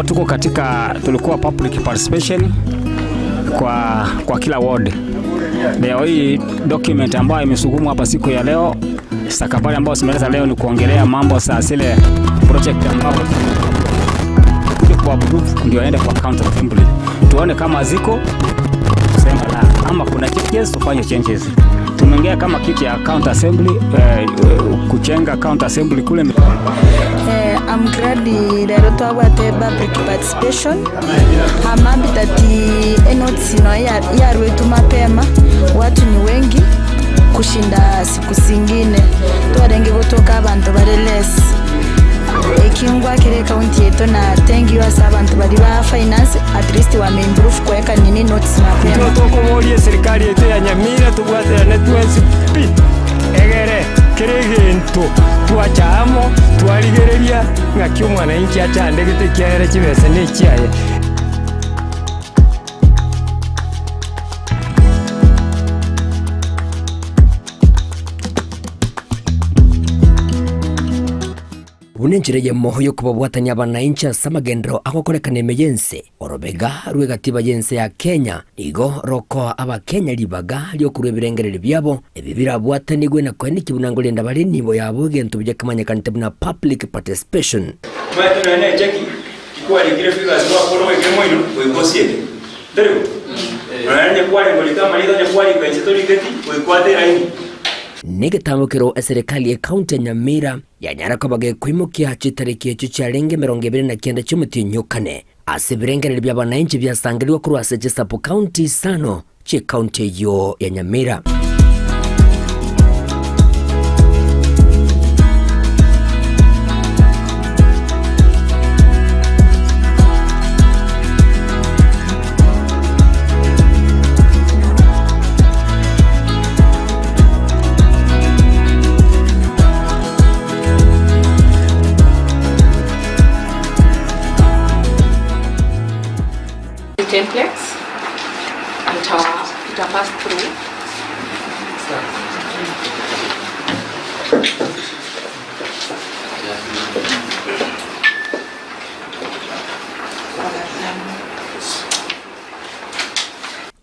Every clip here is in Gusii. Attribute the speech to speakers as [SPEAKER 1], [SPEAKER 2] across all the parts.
[SPEAKER 1] Leo tuko katika tulikuwa public participation kwa, kwa kila ward. Leo hii document ambayo imesukumwa hapa siku ya leo, stakabadhi ambayo zimeleta leo ni kuongelea mambo za zile project ambayo kwa approve ndio aende kwa county assembly, tuone kama ziko kusema la ama kuna changes, tufanye changes. Tumeongea kama kitu ya county assembly eh, kuchenga county assembly kule
[SPEAKER 2] Eh, I'm glad rero twabwate public participation I'm happy that enotes ino yarwetu mapema watu ni wengi kushinda siku zingine twarenge gotoka abanto bare less ekingwa kere ekaunti yetu na thank you ase abanto baria ba finance at least wame improve kuweka nini notes mapema.
[SPEAKER 3] Intwe tokoboria eserikari yaito ya Nyamira tobwaterane twensi pi, egere kera egento twacha amo twarigereria ng'aki omwananchi achandegete ekiagera chibesa nechiaye.
[SPEAKER 4] Buna enchera eyemo y'okobabwatania abanainchi ase amagenderero agokorekana ime y'ense, orobega rw'egatiba y'ense ya Kenya nigo rokoa abakenya ribaga ri'okorua ebirengererio biabo, ebi birabwatanigwe na koenekia buna nkorenda bare enibo yabo egento buya kemanyekanete buna public participation.
[SPEAKER 5] Omanyete nonya ne echeki tikwarikire figures gwakora oekire moino goika osieke. Tari bo? Nonya onye kware korika amarieta onye kwarika inse toriketi goika oate eraini.
[SPEAKER 4] Negetambo kero eserekari y'ecounty ya Nyamira Yanyara koba gekoimokia chitariki echio chiarenge 29 chi'omotienyi o kane, ase ebirengererio bi'abananchi biasangerigwe korwa ase chisabu-county isano chi'ecounty eyio ya Nyamira.
[SPEAKER 6] Templates ita, ita pass through.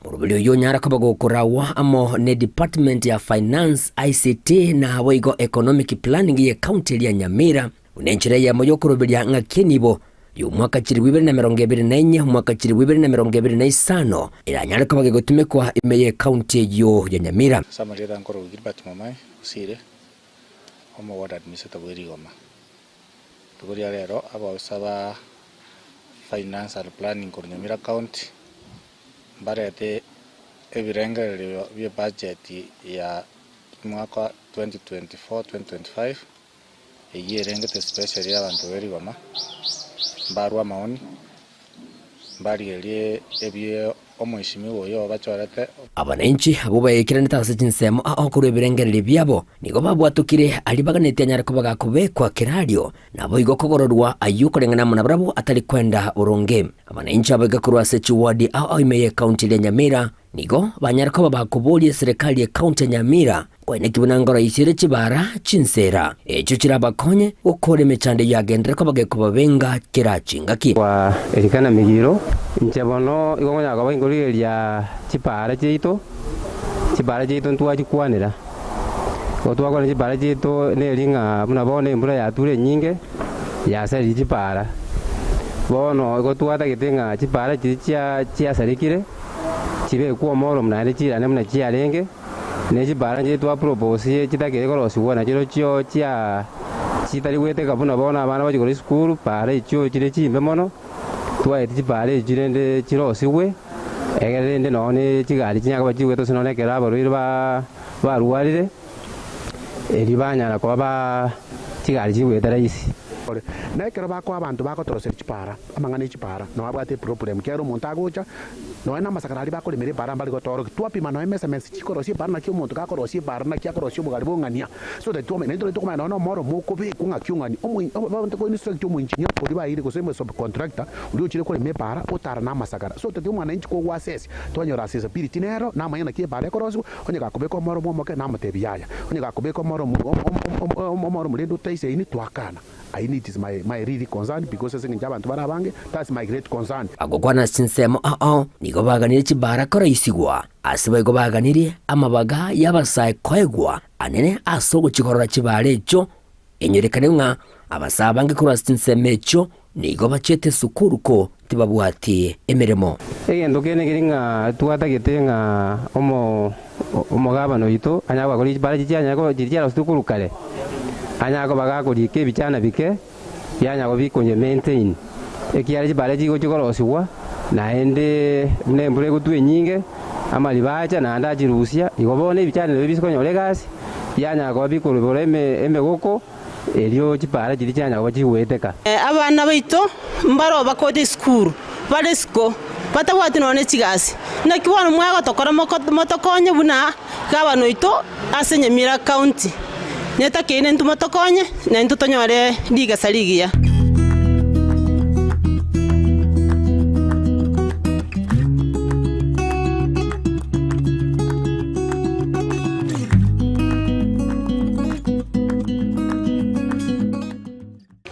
[SPEAKER 4] Moroberi oyio onyare koba gokoragwa amo ne Department ya Finance, ICT na boigo Economic Planning ye County eria Nyamira buna enchera eyemo yokoroberia ng'aki enibo y'omwaka 2024 omwaka 2025 eranyare koba gegotumekwa ime ye County eyio ya Nyamira.
[SPEAKER 7] Ase amarieta nkorokwa Gilbert Momai Osire, omo ward administrator bwe Rigoma. Rituko ria rero abaofisa ba Finance and Planning korwa Nyamira County mbarete ebirengererio bie budget ya omwaka 2024-2025 eyio erengete especially abanto be Rigoma, mbarwe amaoni, mbarigererie ebio Omweshimiwa oyo obachorete.
[SPEAKER 4] Abananchi abwo baekeranete ase chinsemo ao korwa ebirengererio biabo, nigo babwatokire aria baganetie anyare koba gakobekwa kerario, naboigo kogororwa ayio koreng'ana amo nabarabwo atari kwenda boronge. Abananchi abaiga korwa ase chiwadi ao ao ime y'ecounty eria Nyamira nigo banyare koba bakoboria eserekari y'ecounty ya Nyamira Koeneki buna nkoroisirie chibara chinsera, echio chirabakonye gokora emechando eyio yagenderere koba gekobabenga kera chingaki.
[SPEAKER 8] Kwa Elikana Migiro. Inche bono igo nkonyara koba inkorigereria chipaara chiaito, chipaara chiaito ntwachikwanera. Igo twakwana chipaara chiaito neri ng'a buna bono embura yature enyinge, yasaririe chipaara. Bono igo twatagete ng'a chipaara chiria chia chiasarekire, chibekwe omoremu naende chiirane buna chiarenge. Ne chipaara nchiria twaproposie chitakire korosigwa na chirochio chia chitari gweteka buna bono abana bachia korwa esukuru, paara echio chire chimbe mono, twaeti chipaara echio rende chirosigwe, egere rende nonye ne chigari chinyare koba chigweta gose nonye ekero abarwaire ba barwarire, erio banyara koba ba chigari chigweta rahisi.
[SPEAKER 9] Na ekero bakoa abanto bagotoroseria chipaara, amang'ana e chipaara, nabo abwate eproblem, ekiagera omonto agocha, Nonya namasakara aria bakoremera ebaara mbare gotoorokia. Twapima nonya measurements chikorosia ebaara naki omonto gakorosia ebaara naki akorosia obogari bong'ania so that twamanya. Naintwe ntori tokomanya nonya nomoro mokobekwa ng'aki ong'ani omo abanto ko instruct omoengineer oria baeire gose omo subcontractor oria ochire korema ebaara otara namasakara so that omwananchi kogwa assess twanyora accessibility nero namanye naki ebaara ekorosiwa onye gakobeka omoro bwa omoke namotebi yaya onye gakobeka omoro omoro rende otaisaini twakana. Ayio it is my my really concern because ase eng'encho abanto bare abange, that's my great concern.
[SPEAKER 4] Bagokwana ase chinsemo ao nigo baganirie chibaara koroisigwa, ase boigo baganirie amabaga y'abasae koegwa anene ase ogochigorora chibaara echio, enyorekane ng'a abasae abange korwa ase chinsemo echio nigo bachiete esukuru ko tibabwati emeremo.
[SPEAKER 8] Egento kende keri ng'a twatagete ng'a omo omogabana oito anyare kobakora chibara chiria chianyare chiria chiarosetiwe korwa kare, anyare koba gakorika ebichana bike, bianya koba bikonye maintain, ekiagera chibara echi chigochia korosigwa, naende buna embura egotwa enyinge, amariba acha naende achirusia, igo bono ebichana nabio bise konyora egasi, bianyara koba bikorobora eme emegoko, erio chibara chiria chianyara koba chigoeteka.
[SPEAKER 10] Abana baito mbaro bakocha esukuru, bare isiko, batabwati nonya ne chigasi. Naki bono mwagotokora motokonye buna gavana oito ase Nyamira County. Netakeire intwe motokonye, na intwe tonyore rigesa rigiya.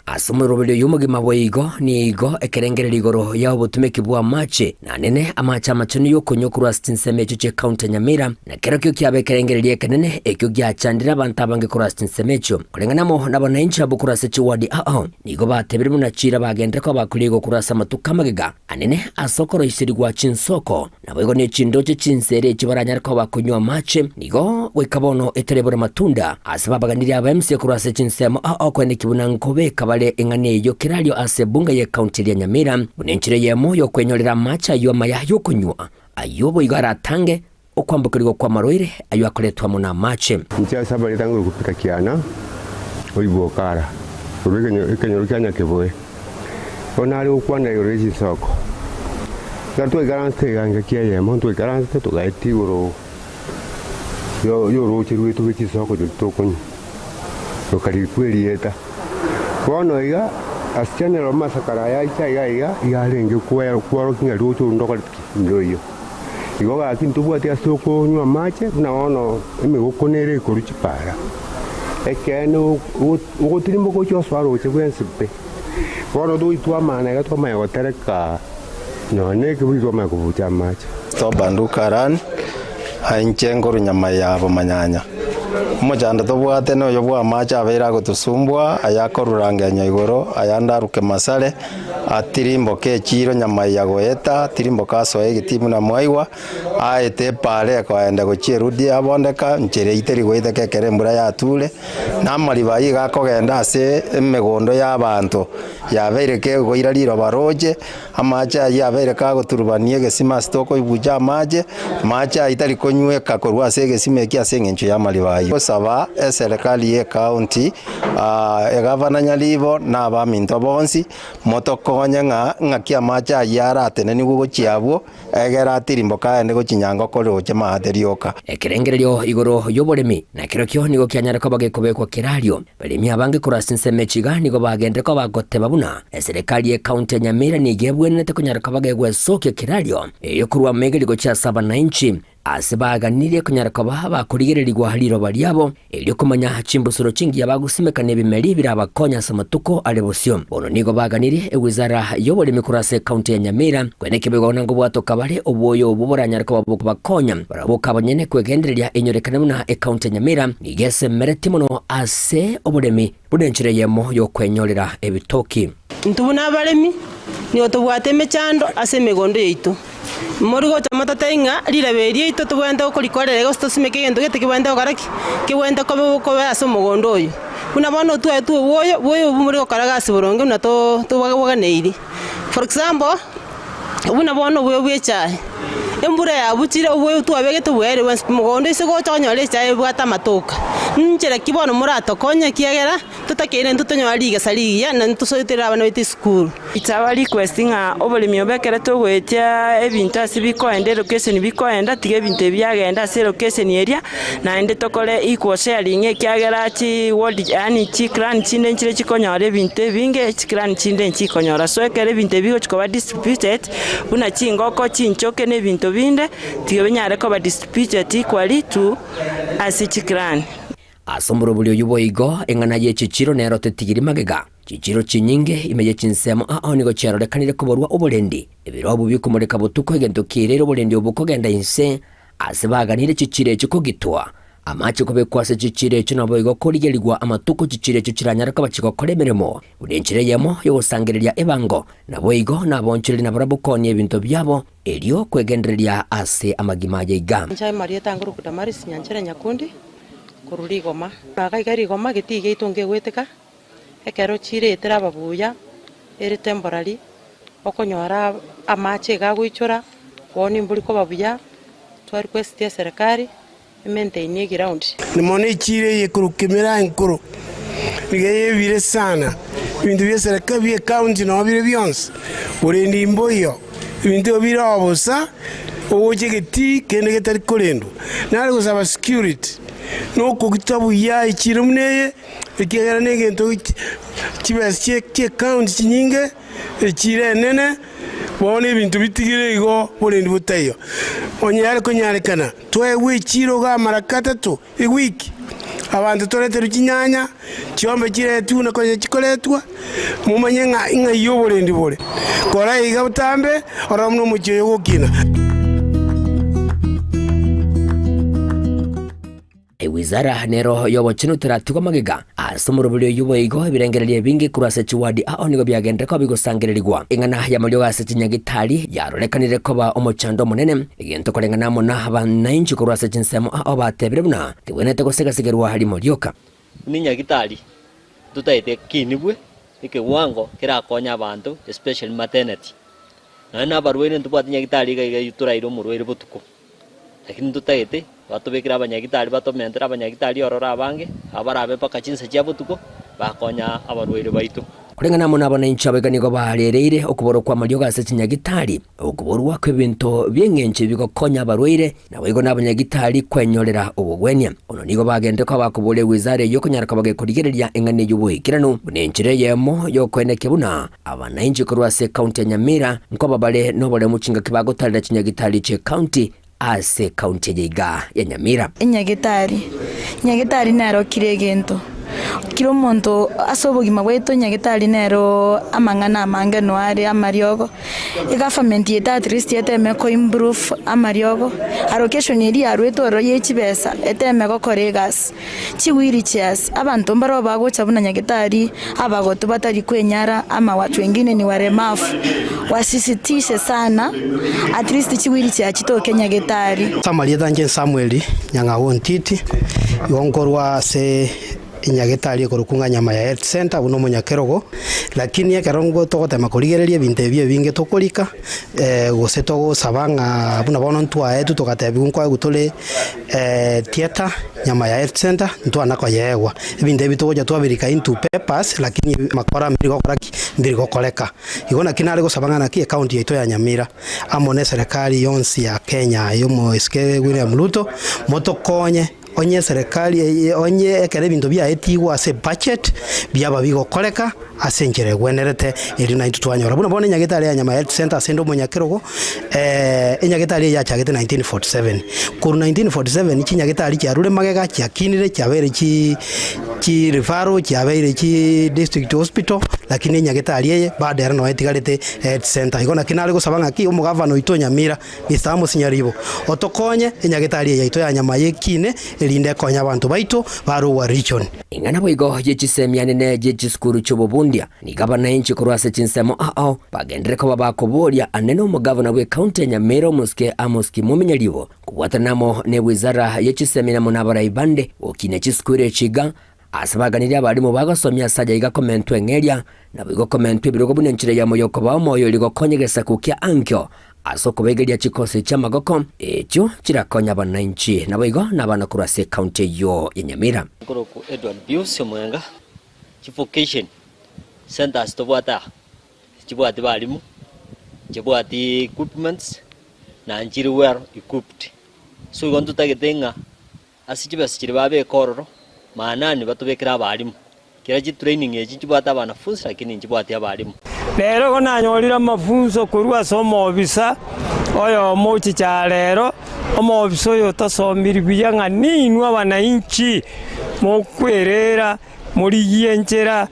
[SPEAKER 4] Ase omoroberio y'omogima boigo nigo ekerengererio igoro ya obotumeki bw'amache, na nene amache amachenu y'okonywa korwa ase chinsemo echio chi'ecounty ya Nyamira, na kerokio kiaba ekerengererio ekenene ekio giachandire abanto abange korwa ase chinsemo echio. Koreng'ana amo nabananchi abwo korwa ase chiwadi ao nigo batebire buna chiira bagenderere koba bakoria igo korwa ase amatuko amagega anene ase okoroiserigwa chinsoko Naboigo ne chindoche chinsere echio baranyare koba bakonywa amache, nigo goika bono etarebora amatunda. Ase babaganirie abaemisia korwa ase chinsemo ao okoeneki buna nkobeka bare eng'ana eyio kerario ase ebunge y'ecounty eria Nyamira, buna enchera eyemo y'okwenyorera amache ayio amaya y'okonywa, ayio boigo aratange okwambokerigwa kw'amarwaire ayio akoretwa amo namache.
[SPEAKER 11] Inche ase abareta ngorokwa Peter Kiana, oibwe Okara, korwa ekenyoro kia Nyakeboe. Bono nare gokwana igoro ye chinsoko. Ekero twaikaransete iga engaki eyemo, ntwaikaransete togaeta igoro y'orooche rwaito rwe chinsoko chiria tokonywa, rokarikwa erieta. Bono iga ase general amasakara aya aicha iga iga, iga arenge kworokia ng'a rooche oro ndokoreti ki? Ndoiyo. Igo gaki ntobwati ase okonywa amache buna bono emegoko nere ekorwa chipara. Ekeene ogotirimboka gochia osoa roche bwensi pi. Bono togoitwa amana iga twamanya gotereka nonya na ekebuyu twamanya kobucha amache.
[SPEAKER 12] Toba nduka Aran, inche nkorwa nyama ya bomanyanya. Omochando tobwate noyo bw'amache abeire agotosumbua, aya akorura ngenyo igoro, ayande aruke masare, atirimboke echiiro nyama ya goeta, atirimboke asoe egetii buna mwaigwa, aete epaara ekoenda gochia erudi abondeka, nchera eyio teri goeteka ekero embura yature, na amariba ayio iga akogenda ase emegondo y'abanto, yabeire kegoira riroba roche, amache ayio abeire kagoturubania egesima ase tokoibucha amache, amache ayio tari konyweka korwa ase egesima ekio ase eng'encho y'amariba ayio. Gosaba eserekari y'ecounty, egavana Nyaribo na abaminto bonsi, motokonye ng'a ng'aki amache ayio aratenenigwe gochia abwo, Egere atirimboke aende gochia nyango koroche maate rioka.
[SPEAKER 4] Ekerengererio igoro y'oboremi nakerokio nigo kianyare koba gekobekwa kerario. Baremi abange korwa ase ensemo echi iga nigo bagenderere koba bagoteba buna eserekari y'ecounty ya Nyamira nigo ebwenerete konyara koba gegwesokia kerario erio korwa amaigerio gochia ase abananchi ase baganirie konyara koba bakorigererigwa riroba riabo Erio komanya chimbusuro chingiya bagosimeka na ebimeri birabakonye ase amatuko are bosio. Bono nigo baganirie ewizara y'oboremi korwa ase ecounty ya Nyamira kwene ekebegogo na nkobwatoka bare obwoyo obwo boranyare koba bokobakonya barabwo abanyene kwegendereria enyorekane buna ecounty ya Nyamira nigo esemeretie mono ase oboremi buna enchera eyemo y'okwenyorera ebitoki.
[SPEAKER 10] Intwe buna abaremi nigo tobwate emechando ase emegondo yaito. Mori gocha motatebie ng'a riraba eri riaito tobwenerete gokorikorera iga gose tosimeke egento gete kebwenerete gokora ki? Kebwenerete kobe kobe ase omogondo oyo. Buna bono twaetwe obwoyo, bwoyo obwo more gokora egasi boronge buna to tobaganeiri. For example, buna bono obwoyo bwa echae, embura yabuchire obwoyo twabegete bwaerire bwensi pi mogondo ase gocha onyore echae ebwate amatoka. Nchera ki bono moratokonye ekiagera. Totakeire intwe tonyore rigesa rigiya, na ntosoetere abana baito esukuru.
[SPEAKER 13] It's our request ng'a oboremi obo ekero togoetia ebinto ase bikoenda elocation bikoenda, tiga ebinto ebi biagenda ase elocation eria, naende tokore equal sharing ekiagera chi ward yaani chiclan chinde nchire chikonyora ebinto ebinge, chiclan chinde nchikonyora. So ekero ebinto ebi bigochi koba distributed, buna chingoko, chinchoke na ebinto binde, tiga binyare koba distributed equally to ase chiclan.
[SPEAKER 4] Ase omorobori oyio boigo, eng'ana ye chichiiro nero tetigiri magega. Chichiro chinyinge ime ye chinsemo ao nigo chiarorekanire koborwa oborendi, ebirobu bikomoreka botuko egento kiairaire oborendi obwo kogenda inse ase baganire chichiro echio kogitwa. Amache kobekwa ase chichiro echio naboigo korigerigwa amatuko chichiro echio chiranyare koba chigokora emeremo buna enchera eyemo y'ogosangereria ebango, naboigo naboonchoreria nabarabwo koonia ebinto biabo erio kwegendereria ase amagima aya iga.
[SPEAKER 14] Inche Marieta Nguru Damaris Nyanchera Nyakundi, korwa Rigoma. Iga iga Rigoma getii giaito nkegweteka, Ekero chiretire ababuya ere temporary, okonyora amache iga agoichora, bono imbori koba buya, twa request eserekari emaintain eground.
[SPEAKER 15] Mono echiro eye korwa kemera enkoro nigo eyebire sana, ebinto bia eserekari bia ecounty nabo bire bionsi, borendi mboiyo, ebinto ebio bire oo bosa, ogocha egetii kende getari korendwa. Nare gosaba security, na okogita buya echiro buna eye. Ekiagera negento chibesa chi'ecounty chinyinge echire enene, bono ebinto bitigire igo borendi botaiyo. Onye yare konyarekana twaegwe echiro iga amaraka atato ewiki, abanto toreterwe chinyanya, chiombe chiretwe buna konya chikoretwa, momanye ng'a ing'ai oborendi bore. Kora iga botambe, orore buna omochie oyo ogokina.
[SPEAKER 4] Ewizara nero y'obochenu teratigwa magega ase omoroberi oyio boigo ebirengererio ebinge korwa ase chiwadi ao nigo biagenderire koba bigosangererigwa. Eng'ana y'amariogo ase chinyagitari yarorekanire koba omochando omonene, egento koreng'ana amo na abanainchi korwa ase chinsemo ao batebire buna tebwenerete gosegasegerwa rimo rioka.
[SPEAKER 16] Buna enyagitari totaete kinigwe ekewango kerakonye abanto especially maternity. Nonya na abarwaire ntobwate nyagitari iga iga eywo toraire omorwaire botuko. Lakini ntotagete batobekere abanyagitari batomentere abanyagitari ororo abange, abarabe mpaka chinsa chia botuko, bakonya abarwaire baito.
[SPEAKER 4] Koreng'ana amo nabananchi abaiga nigo barereire okoborwa kw'amariogo ase chinyagitari, okoborwa kw'ebinto bi'engencho bigokonya abarwaire, naboigo nabanyagitari kwenyorera obogwenia. Bono nigo bagenderete koba bakoboria ewizara eyio konyara koba gekorigereria eng'ana eyio boikeranu buna enchera eyemo y'okoenekia buna Abanainchi korwa ase ekaunti ya Nyamira nkoba bare noboremu chingaki bagotarera chinyagitari chi'ekaunti ase ekaunti eye iga ya Nyamira.
[SPEAKER 2] Enyagitari, Nyagetari nero kira egento, kira omonto ase obogima bwaito nyagetari nero amang'ana amange no are amariogo, egovernment yaito at least eteme ko improve amariogo, allocation eria yarwete ororo ye chibesa eteme gokora egasi. Chi wheel chairs, abanto mbarabwo bagocha buna nyagetari, abagotu batari kwenyara ama watu wengine ni walemavu, wasisitishe sana at least chi wheel chair chitoke nyagetari.
[SPEAKER 17] Ase amarieta anche Samuel Nyang'au Ontiti, igo nkorwa ase enyagetari ekorokwa ng'a Nyamaya Health Centre buna omonyakerogo, lakini ekero ngo togotema korigereria ebinto ebi ebinge tokorika, gose togosaba ng'a buna bono ntwaetwe togatebiwa nkoegwa tore theatre, nyama ya health centre, ntwana koyeegwa. Ebinto ebi togocha twabirika into papers lakini amakora mbiri gokora ki? Mbiri gokoreka. Igo naki nare gosaba ng'a naki ecounty yaito ya Nyamira amo na eserekari yonsi ya Kenya ya omosike William Ruto, motokonye onye eserekari eye onye ekero ebinto biaetigwe ase ebudget, biaba bigokoreka ase enchera egwenerete erio naintwe twanyora. Buna bono enyagetari ya Nyamaya Health Centre ase inde omonyakerogo, enyagetari eye yachagete 1947. Korwa 1947 chinyagetari chiarure magega chiakinire chiabeire chi chi referral chiabeire chi district hospital, lakini enyagetari eye bado ere noyo etigarete health centre. Igo naki nare gosaba ng'aki omogavana oito o Nyamira Mister Amos Nyaribo, otokonye enyagetari eye yaito ya Nyamaya ekine erinde ekonye abanto baito ba Lower Region.
[SPEAKER 4] Ing'ana boigo ye chisemia nene ye chisukuru chi'obobundia, nigo abanainchi korwa ase chinsemo ao bagenderere koba bakoboria ane nomogavana bw'ecounty ya Nyamira omosike Amos Kimumi Nyaribo kobwatana amo ne wizara ye chisemia amo nabarai bande gokinia chisukuru echi iga ase baganirie abalimu bagosomia ase aya iga komentwa eng'eria naboigo komentwa ebirogo buna enchera eyemo yokobaa omoyo erio gokonya egesaku kia ankio ase okobaigeria chikosi chi'amagoko echio chirakonye abanainchi naboigo nabana korwa ase ecounty eyio ya Nyamira.
[SPEAKER 16] Nkorokwa Edward Pius Omwenga, Chivocation centers tobwate aa, tichibwati balimu, nchibwati equipments, na nchiri well equipped. So igo ntotagete ng'a Ase chibesa chiria babeka ororo, maanani batobekere abalimu. Kera chitraining echi nchibwate abanafunsi lakini nchibwati abalimu.
[SPEAKER 3] Rero igo nanyorire amafunso korwa ase omobisa oyomo ochicha rero, omobisa oyo otasomiri buya ng'a ninwe abanainchi mokwerera morigie enchera.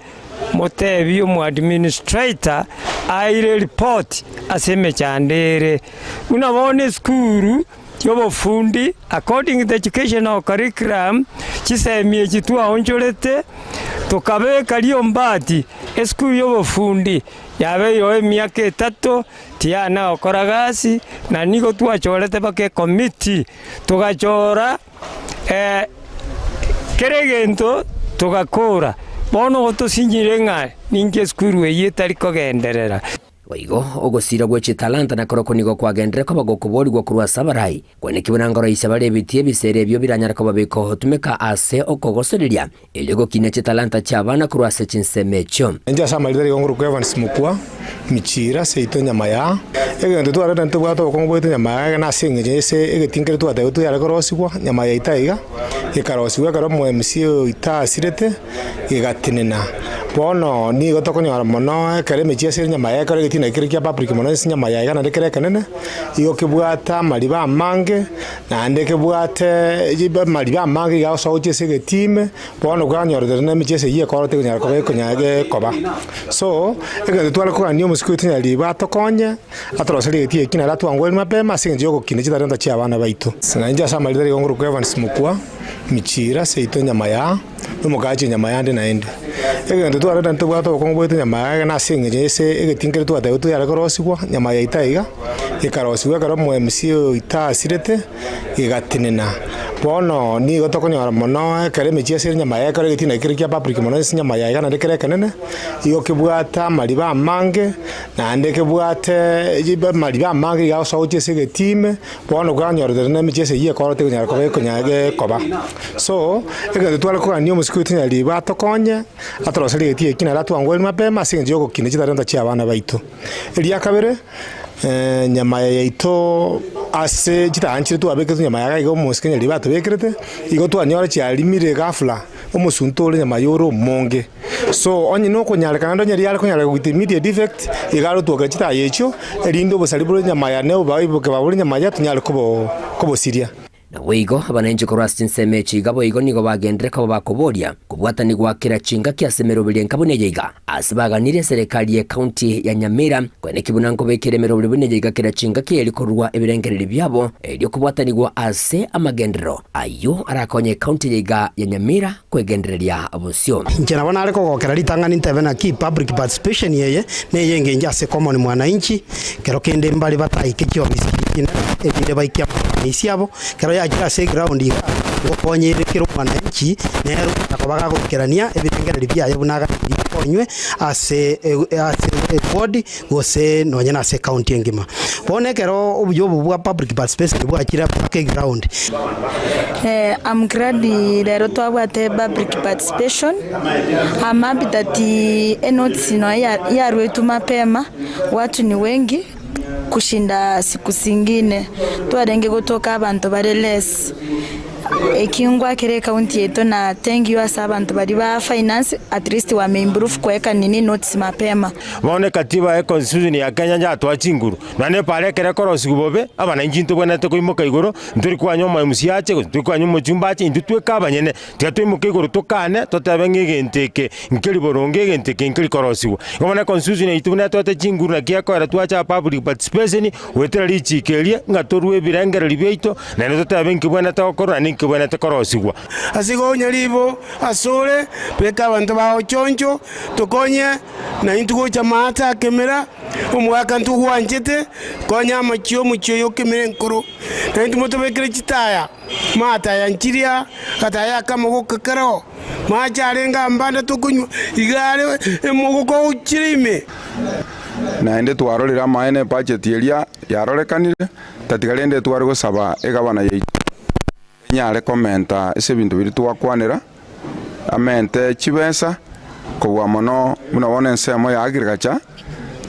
[SPEAKER 3] Motebie omoadministrator aire eripoti ase emechando ere. Buna bono esukuru y'obofundi according to educational curriculum, chisemi echi twaonchorete tokabeka riombati esukuru y'obofundi yabeire oo emiaka etato tiyana gokora gasi, na nigo twachorete mpaka ecommittee togachora. Kera egento togakora, bono gotosinyire ng'a ninki esukuru eyio etari kogenderera.
[SPEAKER 4] Boigo ogosiira gwe chitalanta nakorokwo nigo kwagenderere koba gokoboorigwa korwa ase abarai, kwenekigwe na ngoro ise bare ebitii ebiseera ebio biranyare koba bikotumeka ase okogosoreria, erio gokinia chitalanta chi'abana korwa ase chinsemo echio.
[SPEAKER 18] Inche ase amarita rigo nkorokwa Evans Mokua, Michira, seito enyama yaa. Egento twarorete ntobwate obokong'u bwaito enyama yaa iga nase eng'encho ase egetinga keria twatebetie yare korosigwa, nyama yaito aiga, ekarosigwa ekero omo MC oito asirete, egatenena. Bono nigo tokonyora mono ekero emechie ase enyama yaye ekero egetina keria kia public mono ase enyama yaye iga naende kere ekenene, igo kebwate amariba amange, naende kebwate amariba amange iga agosoa gochia ase egetime, bono kwanyorete na emicheso eyio ekoro tekonyara koba ekonyara gekoba. So, egento tware kogania omosike oito Nyaribo atokonye, atoroserie egetii eki naende atwangoerie mapema ase eng'encho ya ogokina chitalanta chia abana baito. Na inche ase amarita rigo nkorokwa Evans Mokua, Michira, seito enyama yaa, na omokachi enyama yande naende. Egento twarorete ntobwate obokong'u bwaito nyama yaye nase eng'encho ase egetii keria twatebetie yare korosigwa, nyama yaito aiga, ekarosigwa ekero omo MC oito asirete, egatenena. Bono nigo tokonyora mono ekero emechie ase enyama yaye ekero egetii naki kere kia public mono ase enyama yaye iga naende kere ekenene, igo kebwate amariba amange, naende kebwate amariba amange iga agosoa gochia ase egetii ime, Bono kwanyorete na emicheso eyio ekoro tekonyara koba ekonyara gekoba. So, egento tware kogania omosike oito Nyaribo atokonye, atoroserie egetii eki naende atwangoerie mapema ase eng'encho ya ogokina chitalanta chia abana baito. Eria kabere, nyama yaito ase chitani chiria twabekete nyama yaye iga omosike Nyaribo atobekerete, igo twanyora chiarimire ghafla, omosunte ore nyama yaye ore omonge. So, onye nokonyarekana naende onye riare konyareka with immediate effect, iga arotwokere chitaya echio, erinde obosari bore nyama yane oboba bore nyama yaye tonyare kobo kobosiria.
[SPEAKER 4] Naboigo abananchi korwa ase chinsemo echi iga boigo nigo bagenderere koba bakoboria kobwatanigwa kera chingaki ase emeroberi enka buna eye iga, ase baganirie eserekari ye county ya Nyamira koeneki buna nkobekera emeroberi buna eye iga kera chingaki eri korua ebirengererio biabo erio kobwatanigwa ase amagenderero ayio arakonye ecounty eye iga ya Nyamira kwegendereria bosio.
[SPEAKER 17] Inche nabo nare kogokera ritang'ani ntebe naki public participation eye neye engencho ase common mwananchi, kero kende mbare bataike chiofisi chiria chinene erinde baike amaofisi abo, kero yachire ase eground igaa ngokonya ere kera omwananchi nere ogocha koba gagoikerania ebirengererio biaye buna aganeiri bikonywe ase ase eward gose nonye nase ecounty engima. Bono ekero obuya obo bwa public participation bwachire mpaka eground.
[SPEAKER 2] I'm glad rero twabwate public participation, I'm happy that enotice nonya yaruetwe mapema, watu ni wengi kushinda siku zingine, twarenge gotoka abanto bare less. Eki ngwakera ecounty yaito na thank you ase abanto baria ba finance at least wame improve koeka nini notice mapema.
[SPEAKER 19] Bono ekatiba e constitution ya Kenya yatoa chinguru, nonya na epara ekero ekorosigwa bobe, abananchi ntobwenerete koimoka igoro, ntori kwanya omo MC ache, gose ntori kwanya omochumba ache, intwe tweka abanyene, tiga toimoke igoro tokane, totebe ng'a egento eke nkeri boronge, egento eke nkeri korosigwa. Igo bono econstitution yaito buna etoete chinguru naki ekoera twacha aa public participation, goetera richiko eria, ng'a torue ebirengererio biaito, naende totebe nki bwenerete gokorwa naende nki bwenerete korosigwa.
[SPEAKER 15] Ase igo onye ribo asore, beka abanto bao choncho, tokonye na intwe gocha maate a kemera, omogaka ntogwanchete, konya amachie omochie oyo o kemera enkoro, na intwe motobekere chitaya, maate aya nchiria, agataya akamo goka keroo, mache arenge ambande tokonywa, iga are emogoko ochire ime.
[SPEAKER 20] Naende twarorire amaene ebudget eria yarorekanire, tatiga rende tware gosaba egavana yaito enyare komenta ase ebinto biria twakwanera, amente chibesa kobua mono buna bono ensemo ya agriculture,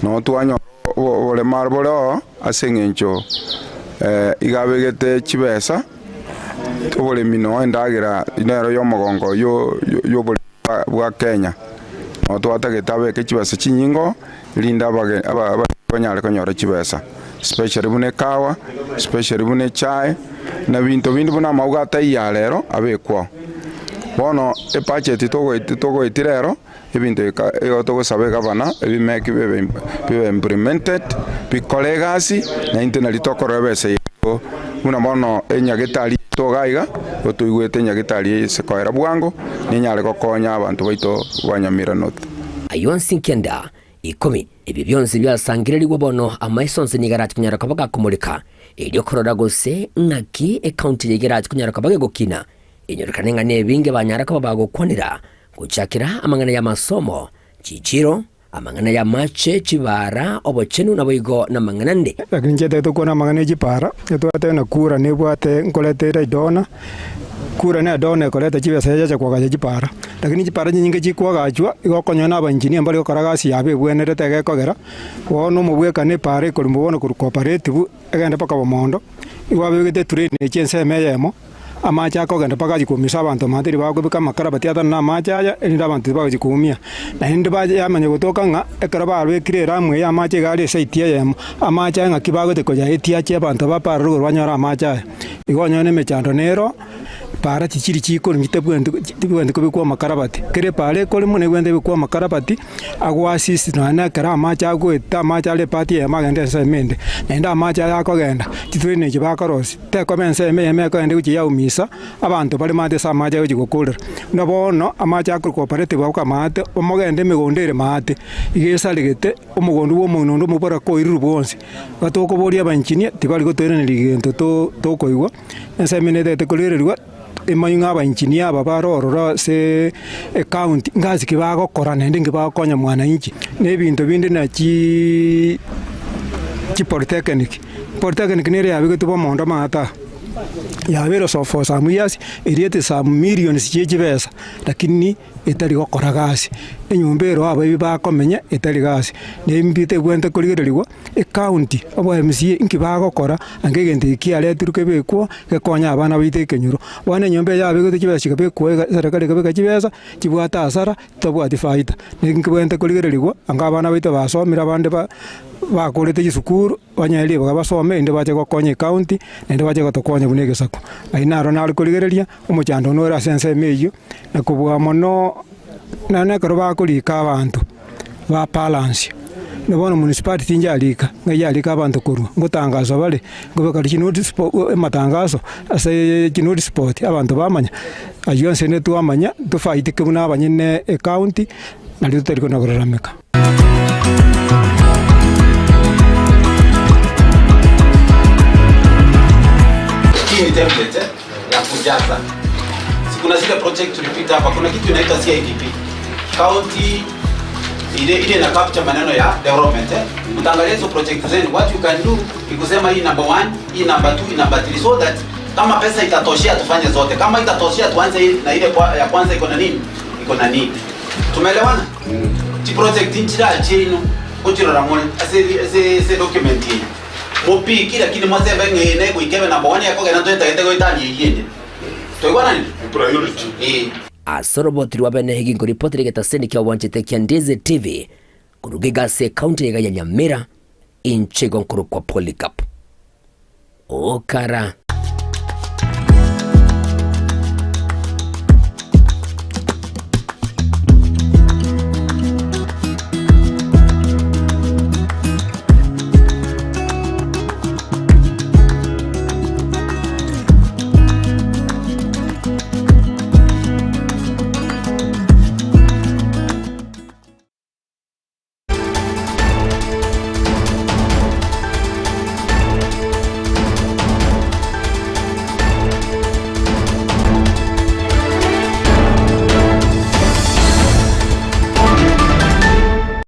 [SPEAKER 20] noo twanyora oboremaro bore oo ase eng'encho iga abegete chibesa, oboremi noo endagera nero ya omogongo y'oboremi bwa Kenya. Noo twatagete abeke chibesa chinyinge oo, erinde abage aba banyare konyora chibesa, especially buna ekahawa, especially buna echae, na binto binde buna amauga ataiyo aa rero abekwe oo. Bono ebudget togoeti togoeti rero, ebinto eka igo togosaba egavana ebimeki bibe bibe implemented, bikore egasi, na intwe nari tokorora ebesa yaito buna bono enyagetari yaito iga iga, igo toigwete enyagetari eye ase koera bwango, nenyare gokonya abanto baito ba Nyamira North.
[SPEAKER 4] Ayio onsi nkenda ikomi. Ebio bionsi biasangererigwe bono, amaiso onsi nigo arache konyara koba gakomoreka, erio korora gose ng'aki ekaunti eye erache konyara koba gegokina, enyorekane ng'a nebinge banyare koba bagokwanera, gochakera amang'ana y'amasomo, chichiiro, amang'ana y'amache, chibaara, obochenu naboigo namang'ana ande.
[SPEAKER 21] Lakini inche tari tokwana amang'ana e chipara, etwate na kura nebwate nkoreta ere edona, kura na edona ekoreta chibesa yacha koagacha chipara. Lakini chipara chinyinge chikoagachwa, igo okonyora na abaengineer mbari gokora egasi yabo ebwenerete egekogera, bono omobwekano epara ekorwa bono korwa cooperative egende mpaka bomondo, igo babegete etrain echi ensemo eyemo. Amache akogenda mpaka achie koumisa abanto amato erio bakobeka amakara batiatane na amache aya, erinde abanto tibagochia koumia. Naende bache yamanya gotoka ng'a ekero barwekire eramu eye amache iga are esaiti eyemo, amache aya ng'aki bagocha koyaetia ache abanto baparore igoro banyore amache aya. Igo onyore na emechando nero, para chichiri chikorwa chitabwenereti tibwenereti kobekwa amakarabati. Kera epara ekoremwa nebwenerete ebekwe amakarabati. Agoasisi nonya nekero amache agoeta, amache are epati eyemo agende ensemo ende, naende amache aya akogenda, chitrain echi bakorosia, tekoba ensemo eyemo ekogenda egochia yaumisa abanto bare maate ase amache agochia gokorera. Buna bono, amache akorwa cooperative abwo amaate, omogende emegondo ere maate, iga esaregete, omogondo bwa omong'ina onde omobora koirurwa bwonsi. Igo tokoboria abaengineer, tibari gotoiraneria gento to tokoigwa, ensemo eye netagete korererwa. Emanywe ng'a abaengineer aba bare ororo ase ecounty ngasi ki bagokora naende nki bagokonya mwananchi, na ebinto binde na chiii chipolytechnic. Polytechnic nere yabegetwe bomondo amato aa, yabeire so for some years, eriete some millions chie chibesa, lakini etari gokora gasi. Enyomba ero abaibi bakomenya etari gasi, na ebinto ebwenerete korigereriwa. Ecounty, obo MCA inki bagokora, ange egento eki kiaretirwe kebekwo, gekonye abana baito ekenyoro. Bono enyomba eye yabegete chibesa chikabekwa iga eserekari ekabeka chibesa, chibwate hasara, chitabwati faida. Naki nkebwenerete korigereriwa, ange abana baito basomire abande ba bakorete chisukuru, banyore ribaga basome erinde bache gokonya ecounty, naende bache gotokonya buna egesaku. Ayio naro nare korigereria, omochando one ore ase ensemo eyio, na kobua mono, nonye ekero bakorika abanto. Ba balance, na bono municipality tinjarika, ng'a yarika abanto korwa, ngotangaswa bare, nkobeka chinotice bo amatangaso ase chinotice board abanto bamanya, aywo onsi rende twamanya, tofaidike buna abanyene ecounty, nario totari kona korarameka.
[SPEAKER 22] Hii ni template eh, ya kujaza. Si kuna zile project tulipita hapa, kuna kitu inaitwa CIDP. County ile ile ina capture maneno ya development eh. Mtaangalia hizo project zenu, what you can do ni kusema hii number 1, hii number 2, hii number 3 so that kama pesa itatoshea tufanye zote, kama itatoshea tuanze hii na ile kwa, ya kwanza iko na nini, iko na nini. Tumeelewana? Mm. Ti project nchira chino kuchirora mule ase ase ase document hii mopiki lakini mwasebe ng'ene goikebe number 1 yakogenda twetagete goetania eyende Twaigwananire?
[SPEAKER 23] Priority.
[SPEAKER 22] Ee.
[SPEAKER 4] Ase oroboti rwa bene eginko ripoti rigetaseni kia obwanchete kia Ndizi TV koruga iga ase ekaunti iga ya Nyamira inche igo nkorokwa Polycarp Okara.